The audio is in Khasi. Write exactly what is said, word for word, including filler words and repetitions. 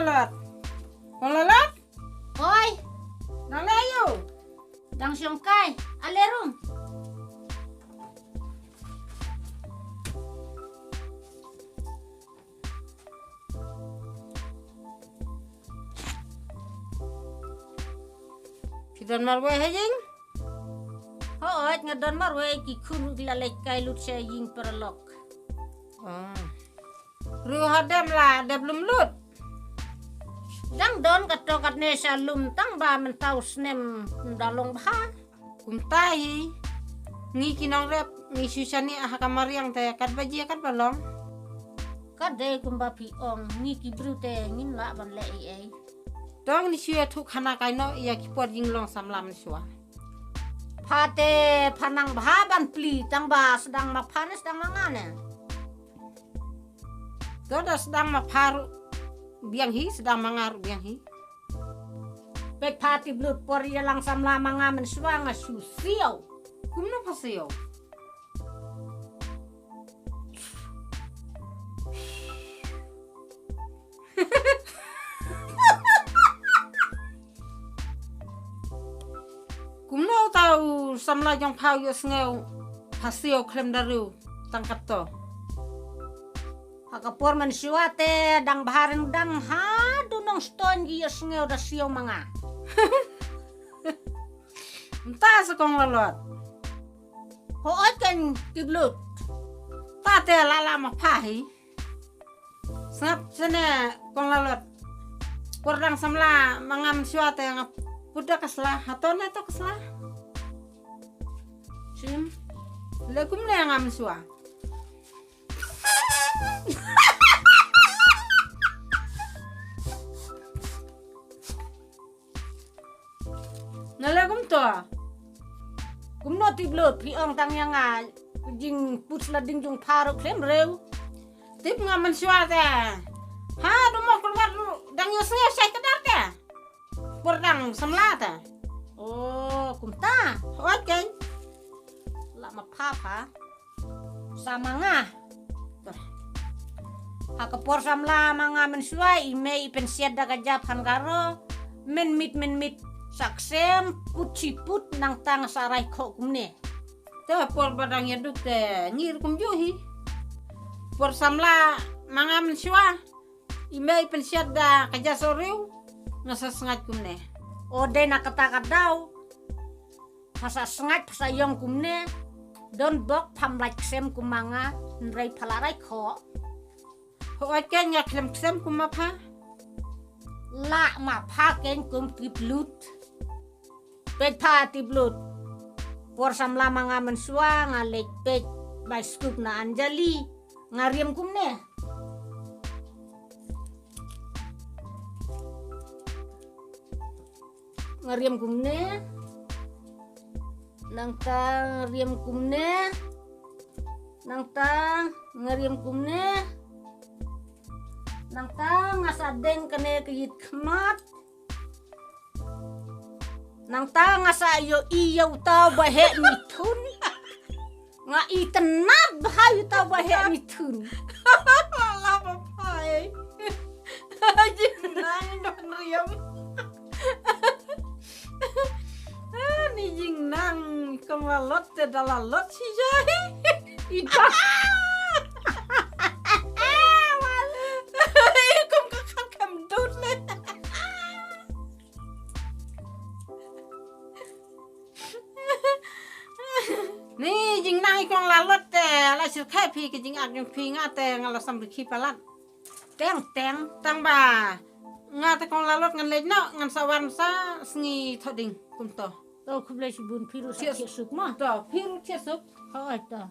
Lalot. Kong Lalot? Oi. Nang leh aiu? Dang shong kai. Ale rum. Phi don marwei ha ïing? Hooid, nga don marwei, ki khun ruh ki la leit kai lut sha ïing paralok. Ah. Ruh ha dem la dep lum lut. Dang don kato katne sha lum tang ba mynta u snem ym da long bha. Kumta hi. Ngi ki nongrep ngi shu shaniah ha ka mariang te katba jia katba long. Ka dei kumba phi ong, ngi ki briew te ngim lah ban leh ei ei. To ngin shu ïathuh khana kai noh ïa ki por jinglong samla mynshuwa. Pha te pha nang bha ban plie tang ba sdang ma pha ne sdang ma nga ne. To da sdang ma pha ruh biang hi, sdang ma nga ruh biang hi. Peit pha Tiplut, por ïalang samla ma nga mynshuwa nga shu siew. Kumno pha siew? Kumno uta u samla jong pha u ïohsngew pha siew khlem da riew tang katto? Ha ka por mynshuwa te dang bha ryndang haduh nongstoiñ ki ïohsngew da siew ma nga. Mynta sa Kong Lalot. Hooid keiñ Tiplut. Ta te la la ma pha hi. Sngap shane Kong Lalot. Por dang samla ma nga mynshuwa te nga put da ka sla. Hato ne to ka sla? Shim. Leh kumne nga mynshuwa. Nga leh kumto. Kumno Tiplut, phi ong tang ïa nga jingput sla ding jong pha ruh khlem riew. Tip nga mynshuwa te. Haduh mo khlwat ruh dang ïohsngew shai kdar te. Por dang samla te. Oh, kumta. Hooid keiñ. La ma pha pha. Sa ma nga. Ha ka por samla ma nga mynshuwa i mei i pynsiat da ka jaiñ phan Garo. Mynmiet mynmiet sa ksem put shi put nangta nga sa rai khoh kumne. Te por ba dang ïaduk te ngi ruh kumjuh hi. Por samla ma nga mynshuwa i mei i pynsiat da ka jaiñ sohriw nga sa sngaid kumne. O dei na kata ka daw. Pha sa sngaid pha sa ïong kumne. Don bok pham lait ksem kum ma nga, hynrei pha la rai khoh. Hooid keiñ nga khlem ksem kum ma pha. La ma pha keiñ kum Tiplut. Peit pha Tiplut. Por samla ma nga mynshuwa nga leit peit bai skup na Anjali. Nga riem kumne. Nga riem kumne. Nangta nga riem kumne. Nangta nga riem kumne. Nangta nga sa deng kane ka ïit khmat. Nangta nga sa ïohi ïa uta u ba heh mithun. Nga itynnad bha ïa uta u ba heh mithun. La ba phai. Jingnang don riam. Ah, ni jingnang Kong Lalot te da Lalot shi jai. Ida. Kum ka khat kam dut le. Ni jingnang i Kong Lalot te la shyrkhei phi ki jingak jong phi, nga te nga la sam rikhi palat. Teng teng tang ba nga te Kong Lalot ngan leit noh, ngan sa wan sa sngi thoh ding kumto. To khublei shibun, phi ruh sa thiah suk ma. To phi ruh thiah suk. Hooid to.